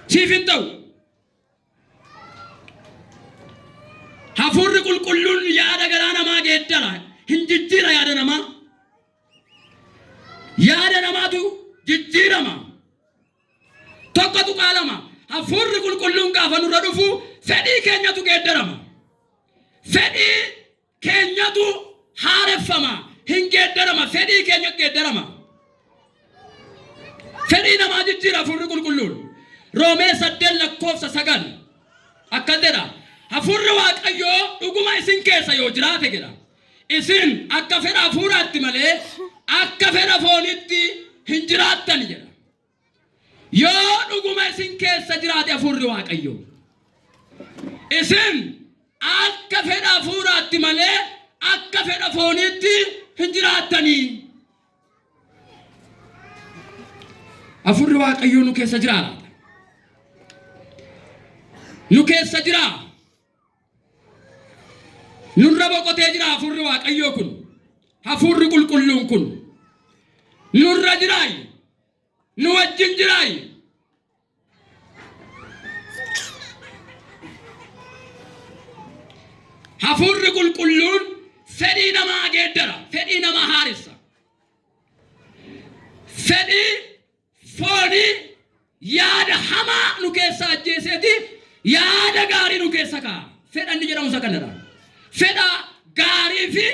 Siif hin ta'u. Hafuurri qulqulluun yaada garaa namaa geeddara. Hin jijjiira yaada namaa. Yaada namaatu jijjiirama. 1.2 Hafuurri qulqulluun gaafa nurra dhufu fedhii keenyatu geeddarama. Fedhii keenyatu haareffama. Hin geeddarama. Fedhii keenya geeddarama. Fedhii namaa jijjiira hafuurri qulqulluun. Roomee 8 lakkoofsa 9 akkas jedha. Hafuurri Waaqayyoo dhuguma isin keessa yoo jiraate jedha. Isin akka fedha hafuuraatti malee akka fedha foonitti hin jiraattan jedha. Yoo dhuguma isin keessa jiraate hafuurri Waaqayyoo. Isin akka fedha hafuuraatti malee akka fedha fooniitti hin jiraattanii. Hafuurri Waaqayyoo nu keessa jiraa laata? Nu keessa jiraa? Nurra boqotee jira hafuurri Waaqayyoo kun. Hafuurri qulqulluun kun. Nurra jiraay. Nu wajjin jiraay. Hafuurri qulqulluun fedhii namaa geeddara. Fedhii namaa haaressa. Fedhii foonii yaada hamaa nu keessaa ajjeeseeti yaada gaarii nu keessa kaa'a. Fedha inni jedhamu isa kanadha. Fedha gaarii fi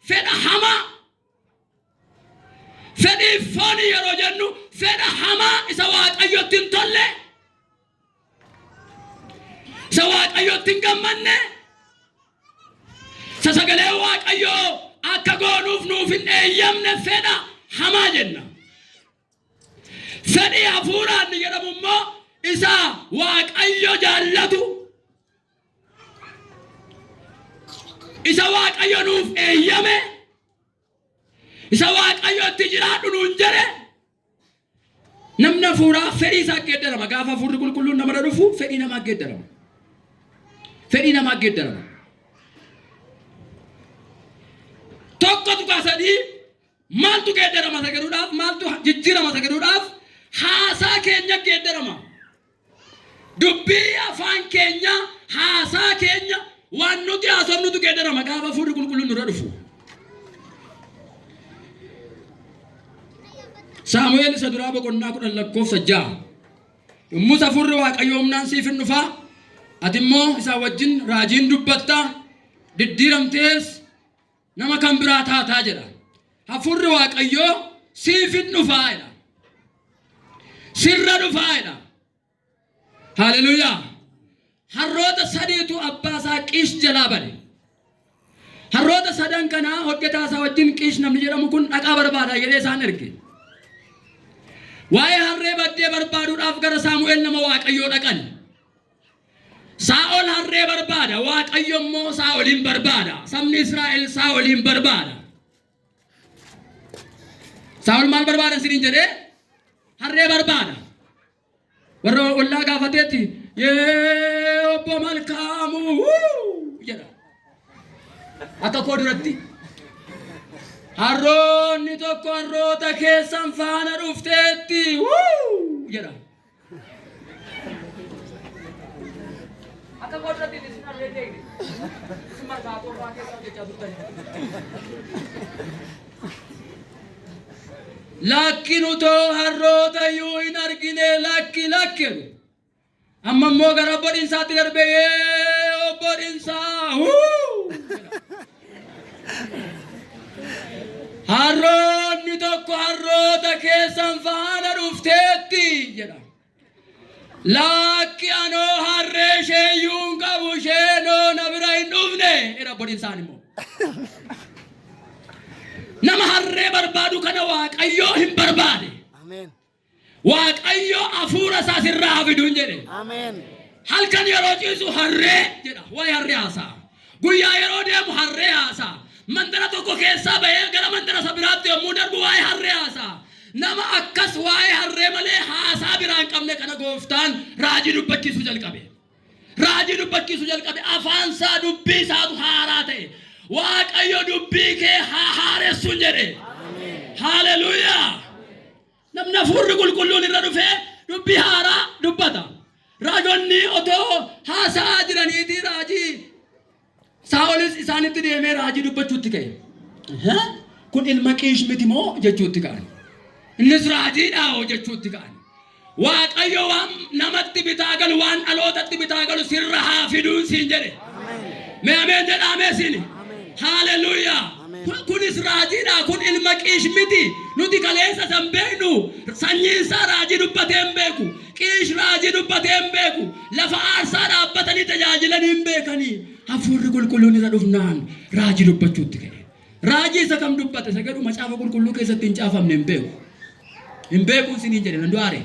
fedha hamaa. Fedhii foonii yeroo jennu fedha hamaa isa Waaqayyotti hin tolle, isa Waaqayyotti hin gammanne, isa sagalee Waaqayyoo akka goonuuf nuuf hin eeyyamne fedha hamaa jenna. Fedhii hafuuraa inni jedhamu immoo isa Waaqayyo jaallatu, isa Waaqayyo nuuf eeyyame, isa Waaqayyo itti jiraadhu nuun jedhe. Namni hafuuraa fedhii isaa geeddarama. Gaafa hafuurri qulqulluun namarra dhufu fedhii namaa geeddarama. Fedhii namaa geeddarama. 1.3 Maaltu geeddarama isa jedhuudhaaf, maaltu jijjiirama isa jedhuudhaaf haasaa keenya geeddarama. Dubbii afaan keenya, haasaa keenya, waan nuti haasofnutu geeddarama gaafa hafuurri qulqulluun nurra dhufu. Saamu'eel isa duraa boqonnaa 10 lakkoofsa 6. Yommus hafuurri Waaqayyoo humnaan siif in dhufa, ati immoo isaa wajjin raajiin dubbatta, diddiiramtees nama kan biraa taataa jedha. Hafuurri Waaqayyoo siif hin dhufaa jedha. Sirra dhufaa jedha. Haleluuyaa. Harroota sadiitu abbaa isaa Qiish jalaa bade. Harroota sadan kanaa hojjetaa isaa wajjin Qiish namni jedhamu kun dhaqaa barbaadaa jedhee isaan erge. Waa'ee harree baddee barbaaduudhaaf gara Saamu'eel nama Waaqayyoo dhaqan. Saa'ol harree barbaada, Waaqayyo immoo Saa'oliin barbaada. Sabni Israa'el Saa'oliin barbaada. Saa'ol maal barbaada isiniin jedhee? Harree barbaada. Warra ollaa gaafateetti yee obbo Malkaamuu wuu jedha. Akka koo duratti. Harroonni tokko harroota keessan faana dhufteetti wuu jedha. Akka koo duratti isin harree deegne. Isin markaatoo fa'aa keessa hojjechaa turtan. Lakki nutoo harroota iyyuu hin argine lakki lakki jedhu. Amma immoo gara obbo Dhinsaatti darbee yee obbo Dhinsaa huu jedha. Harroonni tokko harroota keessan faana dhufteetti jedha. Lakki anoo harree ishee iyyuu hin qabu isheenoo na bira hin dhufne jedha obbo Dhinsaan immoo. Nama harree barbaadu kana Waaqayyoo hin barbaade. Ameen. Waaqayyo hafuura isaa sirraa haa fiduun jedhe. Ameen. Halkan yeroo ciisu harree jedha. Waa'ee harree haasa'a. Guyyaa yeroo deemu harree haasa'a. Mandara tokko keessaa bahee gara mandara isa biraatti yommuu darbu waa'ee harree haasa'a. Nama akkas waa'ee harree malee haasaa biraa hin qabne kana gooftaan raajii dubbachiisuu jalqabe. Raajii dubbachiisuu jalqabe. Afaan isaa dubbii isaatu haaraa ta'e. Waaqayyo dubbii kee haa haaressuun jedhe. Haleluuyaa. Namni hafuurri qulqulluun irra dhufee dubbii haaraa dubbata. Haasa'aa jiraniitii raajii Saa'olis isaanitti deemee raajii dubbachuutti ka'e. Kun ilma Qiish miti moo jechuutti ka'an. Innis raajiidha hoo jechuutti ka'an. Waaqayyo waan namatti bitaa galu, waan dhalootatti bitaa galu sirra haa fiduun siin jedhe. Mee ameen jedhaa mee siin. Haaleluyyaa. Kunis raajiidha. Kun ilma Qiish miti. Nuti kaleessa san beeknu. Sanyiin isaa raajii dubbatee hin beeku. Qiish raajii dubbatee hin beeku. Lafa aarsaa dhaabbatanii tajaajilanii hin beekanii. Hafuurri qulqulluun irra dhufnaan raajii dubbachuutti ka'e. Raajii isa kam dubbate isa jedhu macaafa qulqulluu keessatti hin caafamne hin beeku. Hin beeku isiniin jedhe nan du'aare.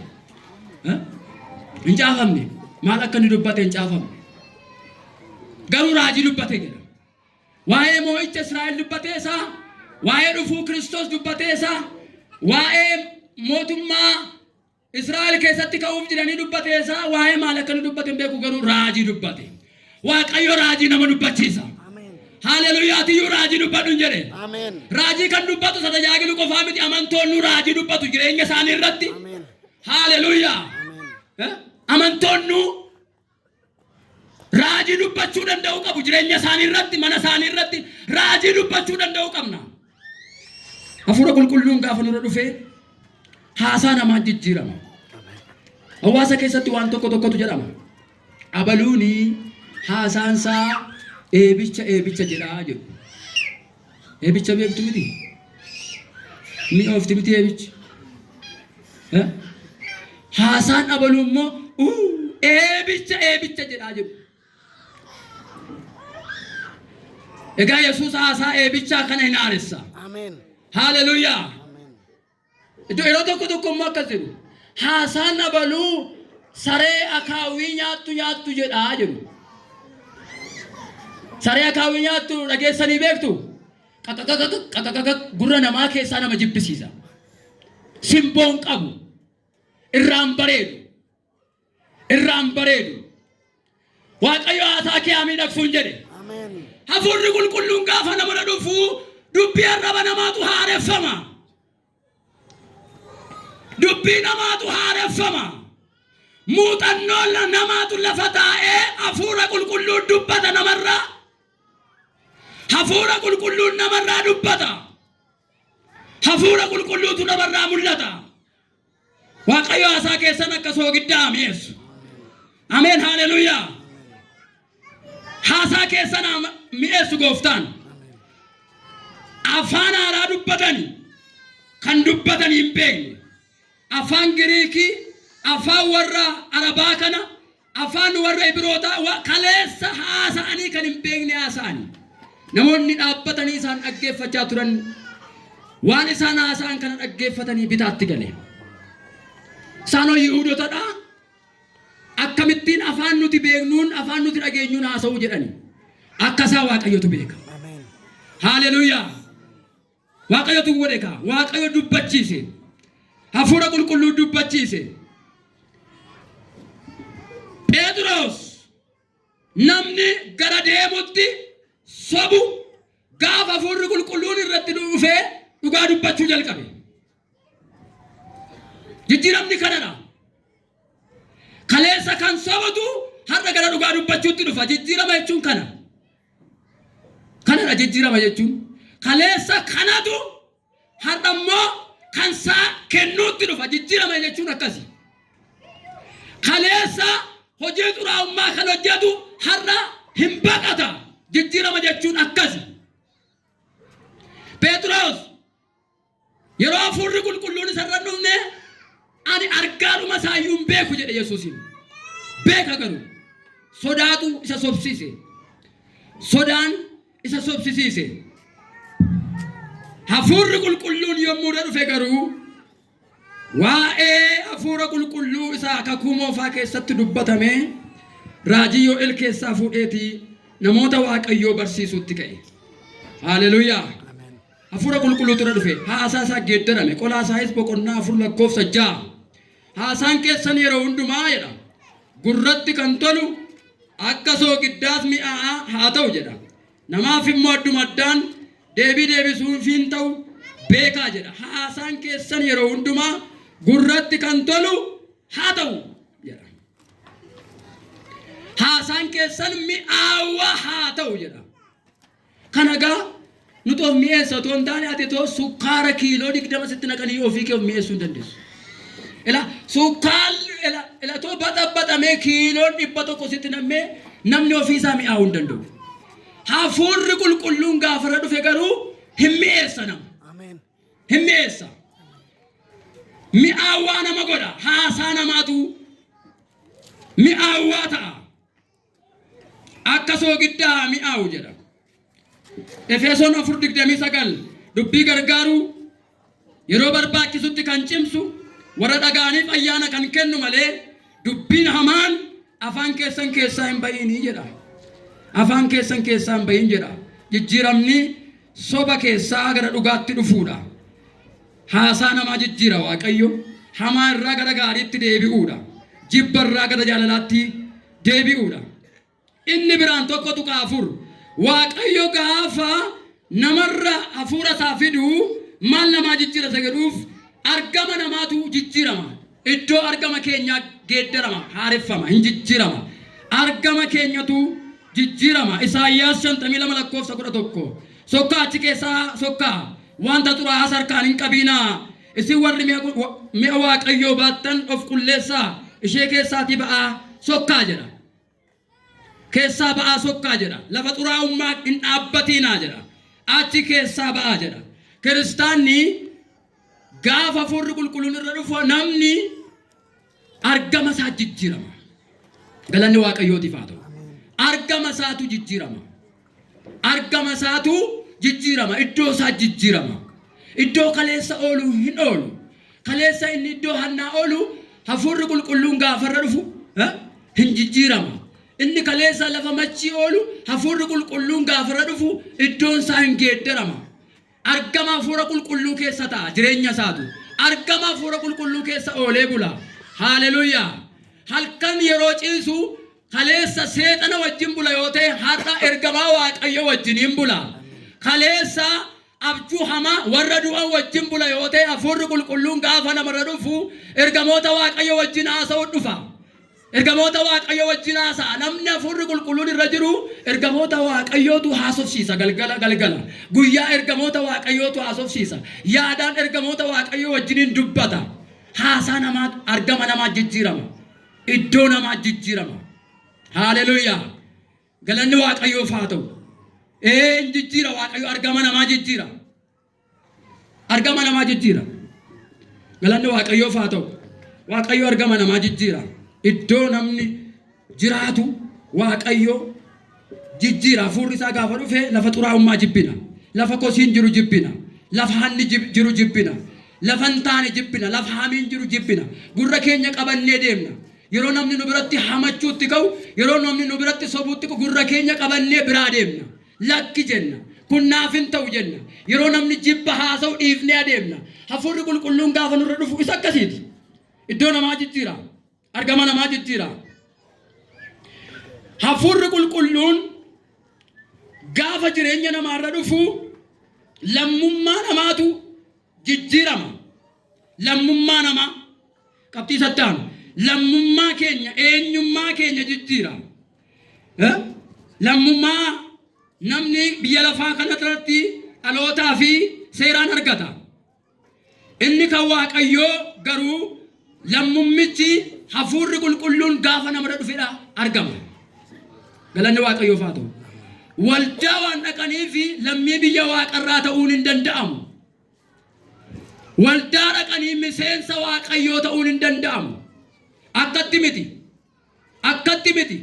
Hin caafamne. Maal akka inni dubbate hin caafamne. Garuu raajii dubbate jedha. Waa'ee moo'icha Israa'el dubbatee isaa, waa'ee dhufuu Kiristoos dubbatee isaa, waa'ee mootummaa Israa'el keessatti ka'uuf jiranii dubbatee isaa, waa'ee maal akka inni dubbate hin beeku garuu raajii dubbate. Waaqayyo raajii nama dubbachiisa. Haaleluyyaatiyyuu raajii dubbadhu hin jedhe. Ameen. Raajii kan dubbatu isa tajaajilu qofaa miti amantoonni raajii dubbatu jireenya isaanii irratti. Ameen. Haaleluyyaa. Ameen. Eh? Amantoonni raajii dubbachuu danda'uu qabu jireenya isaanii irratti mana isaanii irratti raajii dubbachuu danda'uu qabna. Hafuura qulqulluun gaafa nurra dhufee haasaa namaa jijjiirama. Hawaasa keessatti waan tokko tokkotu jedhama. Abaluuni haasaansaa eebicha eebicha jedhaa jedhu. Eebicha beektu miti? Mi'oofti miti eebichi? Eh? Haasaan abaluu immoo "Uu, eebicha eebicha jedhaa jedhu. Egaa Yesuus haasaa eebichaa kana hin haaressa. Ameen. Haaleluyyaa. Ameen. Iddoo yeroo tokko tokko immoo akkas jedhu. Haasaan abaluu saree akaawwii nyaattu nyaattu jedhaa jedhu. Saree akaawwii nyaattu dhageessanii beektu? Qaqaqaqaq qaqaqaqaq gurra namaa keessaa nama jibbisiisa. Simboon qabu. Irraan bareedu. Irraan bareedu. Waaqayyo haasaa kee haa miidhagsuun jedhe. Ameen. Hafuurri qulqulluun gaafa namarra dhufu dubbii arraba namaatu haareffama. Dubbii namaatu haareffama. Muuxannoo namaatu lafa taa'ee hafuura qulqulluun dubbata namarraa. Hafuura qulqulluun namarraa dubbata. Hafuura qulqulluutu namarraa mul'ata. Waaqayyo haasaa keessan akka soogiddaa haa mi'eessu. Ameen haaleluyyaa. Haasaa keessan haa mi'eessu gooftaan. Afaan haaraa dubbatani kan dubbatanii hin beekne. Afaan Giriikii, afaan warra Arabaa kana, afaan warra Ibrootaa kaleessa haasa'anii kan hin beekne haasa'ani. Namoonni dhaabbatanii isaan dhaggeeffachaa turan waan isaan haasa'an kana dhaggeeffatanii bitaatti gale. Isaanoo Yihuudotadha. Akkamittiin afaan nuti beeknuun afaan nuti dhageenyuun haasa'uu jedhani. Akka isaa Waaqayyotu beeka. Ameen. Haaleluyyaa. Waaqayyotu godhe kaa. Waaqayyo dubbachiise. Hafuura qulqulluu dubbachiise. Pheexiroos namni gara deemutti sobu gaafa hafuurri qulqulluun irratti dhufee dhugaa dubbachuu jalqabe. Jijjiiramni kanadha. Kaleessa kan sobatu har'a gara dhugaa dubbachuutti dhufa. Jijjiirama jechuun kana. Kanadha jijjiirama jechuun. Kaleessa kanatu har'a immoo kan isaa kennuutti dhufa. Jijjiirama jechuun akkasi. Kaleessa hojii xuraa'ummaa kan hojjetu har'a hin baqata. Jijjiirama jechuun akkasi. Pheexiroos yeroo hafuurri qulqulluun isa irra hin dhufne ani argaadhuma isaa iyyuu hin beeku jedhe Yesuusiin. Beeka garuu sodaatu isa sobsiise. Sodaan isa sobsisiise. Hafuurri qulqulluun yommuu irra dhufe garuu waa'ee hafuura qulqulluu isa kakuu moofaa keessatti dubbatame raajii Yo'el keessaa fuudheetii namoota Waaqayyoo barsiisuutti ka'e. Haaleluyyaa. Ameen. Hafuura qulqulluutu irra dhufe. Haasaa isaa geeddarame. Qolaasaayis boqonnaa 4 lakkoofsa 6. Haasaan keessan yeroo hundumaa jedha. Gurratti kan tolu akka soogiddaas mi'aa'aa haa ta'u jedha. Namaaf immoo adduma addaan deebii deebisuufiin ta'u beekaa jedha. Haasaan keessan yeroo hundumaa gurratti kan tolu haa ta'u jedha. Haasaan Haasaan keessan mi'aawaa haa ta'u jedha. Kana egaa nuti of mi'eessa otoo hin taane ati otoo sukkaara kiiloo 20 sitti naqanii ofii kee of mi'eessuu hin dandeessu. Ila sukkaarri ila ila otoo baxabaxamee kiiloon 100 sitti nam'ee namni ofii isaa mi'aawuu hin danda'u. Hafuurri qulqulluun gaafa irra dhufe garuu hin mi'eessa nama. Ameen. Hin mi'eessa. Mi'aawwaa nama godha. Haasaa namaatu mi'aawwaa ta'a. Akka soogiddaa haa mi'aawu jedha. Efesoon 4:29 dubbii gargaaruu yeroo barbaachisutti kan cimsu warra dhaga'aniif ayyaana kan kennu malee dubbiin hamaan afaan keessan keessaa hin ba'iinii jedha. Afaan keessan keessaa hin ba'iin jedha. Jijjiiramni soba keessaa gara dhugaatti dhufuudha. Haasaa namaa jijjiira Waaqayyo. Hamaa irraa gara gaariitti deebi'uudha. Jibba irraa gara jaalalaatti deebi'uudha. Inni biraan 1.4 Waaqayyo gaafa namarra hafuura isaa fidu maal namaa jijjiira isa jedhuuf argama namaatu jijjiirama. Iddoo argama keenyaa geeddarama, haareffama, hin jijjiirama. Argama keenyatu jijjiirama. Isaayyaas 52 lakkoofsa 11 Sokkaa achi keessaa sokkaa, wanta xuraa'aas harkaan hin qabiinaa. Isin warri mi'a Waaqayyoo baattan of qulleessaa, ishee keessaatii ba'aa sokkaa jedha. Keessaa ba'aa sokkaa jedha. Lafa xuraa'ummaa hin dhaabbatiinaa jedha. Achi keessaa ba'aa jedha. Kiristaanni gaafa hafuurri qulqulluun irra dhufu namni argama isaa jijjiirama. Galanni Waaqayyootiif haa ta'u. Argama isaatu jijjiirama. Argama isaatu jijjiirama. Iddoo isaa jijjiirama. Iddoo kaleessa oolu hin oolu. Kaleessa inni iddoo hannaa oolu hafuurri qulqulluun gaafa irra dhufu hin jijjiirama. Inni kaleessa lafa machii oolu hafuurri qulqulluun gaafa irra dhufu iddoon isaa hin geeddarama. Argama hafuura qulqulluu keessa ta'a jireenya isaatu. Argama hafuura qulqulluu keessa oolee bula. Haaleluyyaa. Halkan yeroo ciisu kaleessa seexana wajjin bula yoo ta'e har'a ergamaa Waaqayyo wajjiniin bula. Kaleessa abjuu hamaa warra du'an wajjin bula yoo ta'e hafuurri qulqulluun gaafa namarra dhufu ergamoota Waaqayyo wajjin haasa'u dhufa. Ergamoota Waaqayyo wajjin haasa'a. Namni hafuurri qulqulluun irra jiru ergamoota Waaqayyootu haasofsiisa galgala galgala. Guyyaa ergamoota Waaqayyootu haasofsiisa. Yaadaan ergamoota Waaqayyoo wajjiniin dubbata. Haasaa namaa argama namaa jijjiirama. Iddoo namaa jijjiirama. Haaleluyyaa. Galanni Waaqayyoof haa ta'u. Ee hin jijjiira Waaqayyo argama namaa jijjiira. Argama namaa jijjiira. Galanni Waaqayyoof haa ta'u. Waaqayyo argama namaa jijjiira. Iddoo namni jiraatu Waaqayyo jijjiira. Hafuurri isaa gaafa dhufe lafa xuraa'ummaa jibbina. Lafa kosiin jiru jibbina. Lafa hanni jiru jibbina. Lafa hin taane jibbina. Lafa hamiin jiru jibbina. Gurra keenya qabannee deemna. Yeroo namni nu biratti hamachuutti ka'u, yeroo namni nu biratti sobuutti ka'u, gurra keenya qabannee biraa deemna. Lakki jenna. Kun naaf hin ta'u jenna. Yeroo namni jibba haasa'u dhiifnee adeemna. Hafuurri qulqulluun gaafa nurra dhufu isa akkasiiti. Iddoo namaa jijjiira. Argama namaa jijjiira. Hafuurri qulqulluun gaafa jireenya namaarra dhufu lammummaa namaatu jijjiirama. Lammummaa namaa qabxii isatti aanu lammummaa keenya eenyummaa keenya jijjiira. Lammummaa namni biyya lafaa kana irratti dhalootaa fi seeraan argata. Inni kan Waaqayyoo garuu lammummichi hafuurri qulqulluun gaafa namarra dhufedha argama. Galanni Waaqayyoof haa ta'u. Waldaa waan dhaqanii fi lammii biyya waaqarraa ta'uun hin danda'amu. Waldaa dhaqanii miseensa Waaqayyoo ta'uun hin danda'amu. Akkatti miti. Akkatti miti.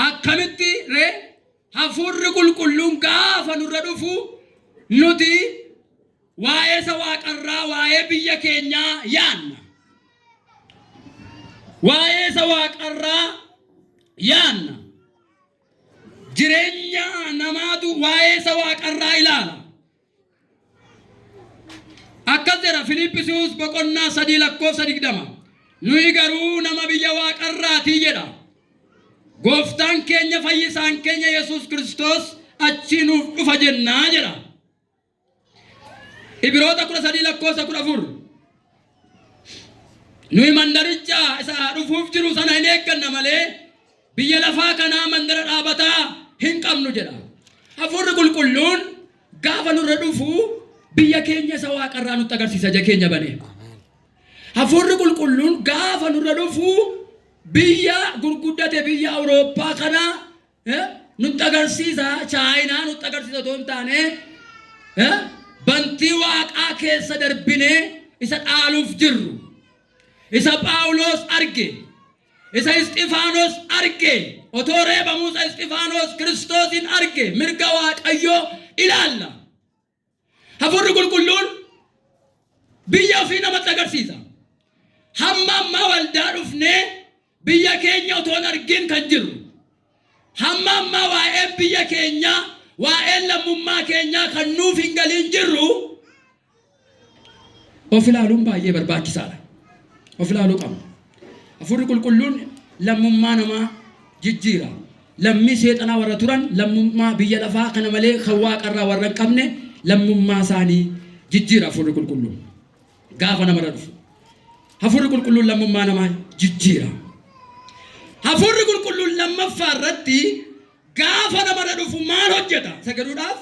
Akkamitti ree? Hafuurri qulqulluun gaafa nurra dhufu nuti waa'ee isa waaqarraa waa'ee biyya keenyaa yaanna. Waa'ee isa waaqarraa yaanna. Jireenya namaatu waa'ee isa waaqarraa ilaala. Akkas jedha Filiiphisiiyuus boqonnaa 3 lakkoofsa 20. Nuyi garuu nama biyya waaqarraatii jedha. Gooftaan keenya fayyisaan keenya Yesuus Kiristoos achii nuuf dhufa jennaa jedha. Ibiroota 13 lakkoofsa 14. Nuyi mandaricha isa dhufuuf jiru sana hin eegganna malee Biyya lafaa kanaa mandara dhaabataa hin qabnu jedha. Hafuurri Qulqulluun gaafa nurra dhufu biyya keenya isa waaqarraa nutti agarsiisa ija keenya banee. Hafuurri Qulqulluun gaafa nurra dhufu biyya gurguddate biyya Awurooppaa kana nutti agarsiisa, Chaayinaa nutti agarsiisa otoo hin taane bantii waaqaa keessa darbinee isa dhaaluuf jirru. Isa Phaawulos arge, isa Isxifaanos arge, otoo reebamuu isa Isxifaanos Kiristoosiin arge, mirga Waaqayyoo ilaalla. Hafuurri Qulqulluun biyya ofii namatti agarsiisa. Hamma ammaa waldaa dhufnee biyya keenya otoo hin argin kan jirru. Hamma ammaa waa'een biyya keenyaa, waa'een lammummaa keenyaa kan nuuf hin galiin jirru Of ilaaluun baay'ee barbaachisaadha. Of ilaaluu qabna. Hafuurri Qulqulluun lammummaa namaa jijjiira. Lammii seexanaa warra turan lammummaa biyya lafaa kana malee kan waaqarraa warra hin qabne lammummaa isaanii jijjiira Hafuurri Qulqulluun. Gaafa namarra dhufu. Hafuurri Qulqulluun lammummaa namaa jijjiira. Hafuurri Qulqulluun lammaffaa irratti gaafa namarra dhufu maal hojjeta? Isa jedhuudhaaf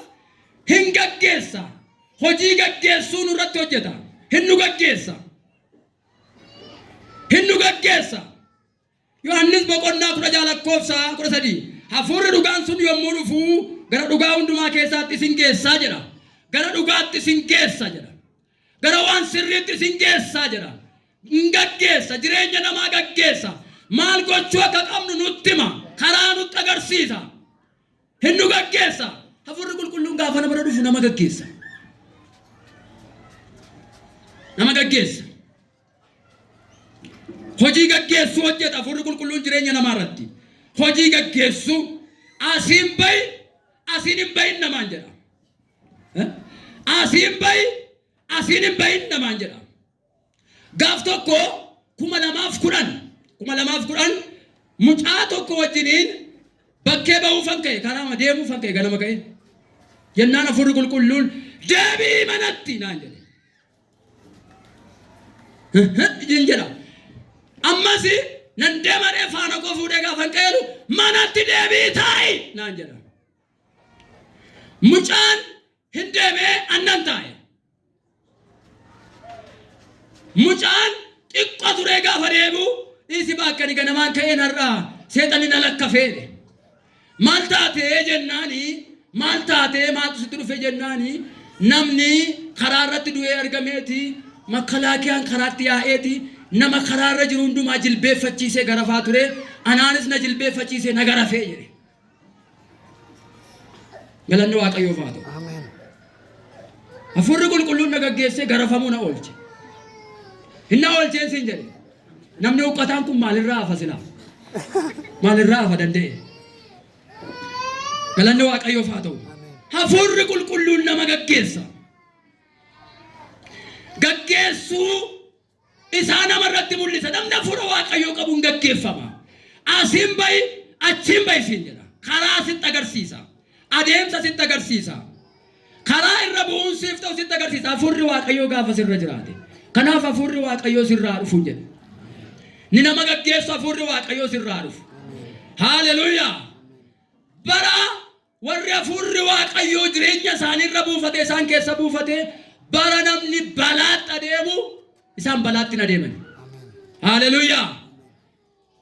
hin gaggeessa. Hojii gaggeessuu nurratti hojjeta. Hin nu gaggeessa. Hin nu gaggeessa. Yohaannis boqonnaa 16 lakkoofsa 13. Hafuurri dhugaan sun yommuu dhufu gara dhugaa hundumaa keessaatti isin geessaa jedha. Gara dhugaatti isin geessa jedha. Gara waan sirriitti isin geessaa jedha. Hin gaggeessa, jireenya namaa gaggeessa. Maal gochuu akka qabnu nutti hima. Karaa nutti agarsiisa. Hin nu gaggeessa. Hafuurri Qulqulluun gaafa namarra dhufu nama gaggeessa. Nama gaggeessa. Hojii gaggeessuu hojjeta Hafuurri Qulqulluun jireenya namaa irratti. Hojii gaggeessuu asiin bahi asiin hin bahin namaan jedha. Asiin bahi asiin hin bahin namaan jedha. Gaaf tokko 2010, 2010 mucaa tokko wajjiniin bakkee ba'uufan ka'e, karaama deemuufan ka'e ganama ka'e. Jennaan Hafuurri Qulqulluun deebi'i manatti naan jedhe. Jin jedha. Ammas nan deemaree faana koo fuudhee gaafan ka'eeru manatti deebi'i taa'i naan jedha. Mucaan hin deemee annan taa'e. Mucaan xiqqoo turee gaafa deebi'u dhiisi baakkani ganamaan ka'een har'a seexanni na lakkafee jedhe. Maal taatee jennaani maal taatee maaltu sitti dhufe jennaani namni karaa irratti du'ee argameeti makkalaakiyaan karaatti yaa'eeti nama karaa irra jiru hundumaa jilbeeffachiisee garafaa ture anaanis na jilbeeffachiisee na garafee jedhe. Galanni Waaqayyoof haa ta'u. Ameen. Hafuurri Qulqulluun na gaggeessee garafamuu na oolche. Hin na oolcheen siin jedhe. Namni huqqataan kun maalirraa hafa silaa? Maalirraa hafa danda'e? Galanni Waaqayyoof haa ta'u. Hafuurri Qulqulluun nama gaggeessa. Gaggeessuu isaa nama irratti mul'isa. Namni hafuura Waaqayyoo qabuun gaggeeffama. Asiin ba'i, achiin ba'i siin jedha. Karaa sitti agarsiisa. Adeemsa sitti agarsiisa. Karaa irra bu'uun siif ta'u sitti agarsiisa. Hafuurri Waaqayyoo gaafa sirra jiraate. Kanaaf hafuurri Waaqayyoo sirraa dhufu jedha. Ni nama gaggeessu hafuurri Waaqayyoo sirraa dhufu. Haaleluyyaa. Bara Warri hafuurri Waaqayyoo jireenya isaanii irra buufate isaan keessa buufate bara namni balaatti adeemu isaan balaatti hin adeeman. Haaleluyyaa!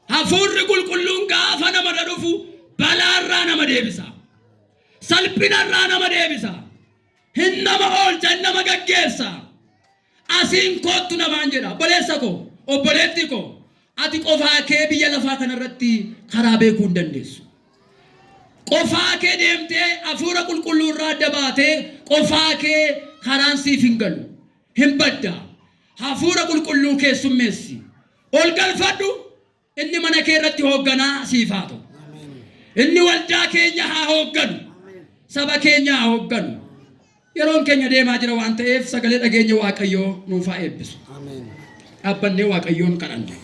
Hafuurri Qulqulluun gaafa namarra dhufu balaarraa nama deebisa. Salphinarraa nama deebisa. Hin nama oolcha, hin nama gaggeessa. Asiin koottu namaan jedha. Obboleessa koo, obboleettii koo, ati qofaa kee biyya lafaa kanarratti karaa beekuu hin dandeessu. Qofaa kee deemtee Hafuura Qulqulluu irraa adda baatee qofaa kee karaan siif hin galu. Hin badda. Hafuura Qulqulluu keessummeessi. Ol galfadhu, inni mana kee irratti hoogganaa siif haa ta'u. Inni waldaa keenya haa hoogganu. Saba keenya haa hoogganu. Yeroon keenya deemaa jira waan ta'eef sagalee dhageenya Waaqayyoo nuuf haa eebbisu. Ameen. Dhaabbannee Waaqayyoon kadhanna.